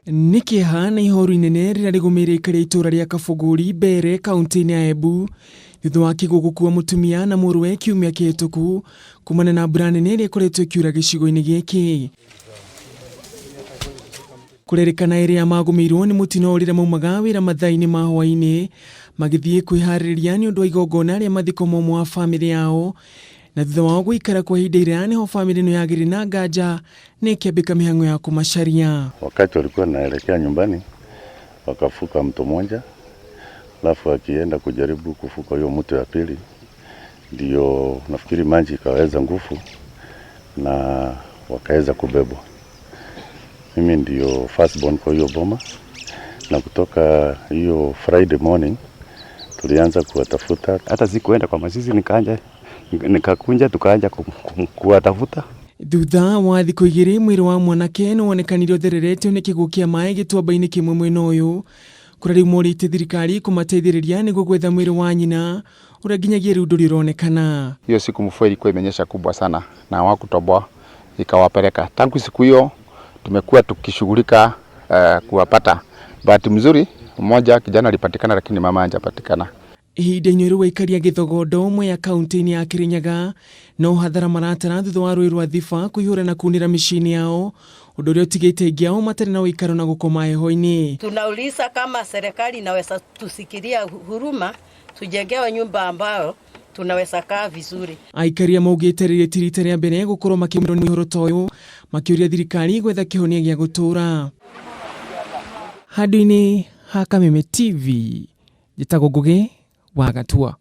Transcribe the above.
Nĩ kĩeha na ihoru inene rĩrĩa rĩgũmĩire aikari a itũũra rĩa Kabũgũri, Mbeere, kaunti-inĩ ya Embu thutha wa kĩguũ gũkua mũtumia na mũrũwe kiumia kĩhĩtũku kumana na mbura nene ĩrĩa ĩkoretwo ĩkiura gĩcigo-inĩ gĩkĩ. Kũrerĩkana erĩ aya magũmĩirwo nĩ mũtino rĩrĩa maumaga wĩra mathaa-inĩ ma hwaĩ-inĩ magĩthiĩ kwĩharĩrĩria nĩ ũndũ wa igongona rĩa mathiko ma ũmwe wa bamĩrĩ yao na thutha wao gũikara kwa ihinda iraya nĩho bamĩrĩ ĩno yagĩrĩ na nganja na ĩkĩambĩka mĩhang'o ya kũmacaria. Wakati walikuwa naelekea nyumbani wakavuka mto mmoja, alafu akienda kujaribu kuvuka hiyo mto ya pili, ndio nafikiri maji ikaweza nguvu na wakaweza kubebwa. Mimi ndio first born kwa hiyo boma, na kutoka hiyo Friday morning tulianza kuwatafuta. Hata sikuenda kwa mazishi, nikaanja nikakunja tukaanja kuwatafuta. Thutha wa thikũ igĩrĩ mwĩrĩ wa mwanake nĩ wonekanire ũthereretio nĩ kĩguũ kĩa maĩ gĩtuamba-inĩ kĩmwe mwena ũyũ kũrĩa rĩu morĩtie thirikari kũmateithĩrĩria nĩguo gwetha mwĩrĩ wa nyina ũrĩa nginyagia rĩu ndũrĩ ũronekana. Hiyo siku mvua ilikuwa imenyesha kubwa sana na hawakutoboa ikawapeleka. Tangu siku hiyo tumekuwa tukishughulika kuwapata. Bahati mzuri mmoja kijana alipatikana, lakini mama hajapatikana. Ihinda-inĩ rĩu aikari a Gĩthogondo Mwea kaunti-inĩ ya Kĩrĩnyaga no hathara maratara thutha wa rũĩ rwa Thiba kũihũra na kunĩra mĩciĩ-inĩ yao ũndũ ũrĩa ũtigĩte aingĩ ao matarĩ na ũikaro na gũkoma heho-inĩ. Tunauliza kama serikali inaweza tusikilia huruma, tujengewe nyumba ambayo tunaweza kaa vizuri. Aikari a maugĩte rĩrĩ ti rita rĩa mbere gũkorwo makĩũmĩrwo nĩ ũhoro ta ũyũ makĩũria thirikari gwetha kĩhonia gĩa gũtũũra. Handũ-inĩ ha Kameme TV, njĩtagwo Ngũgĩ wa Gatua.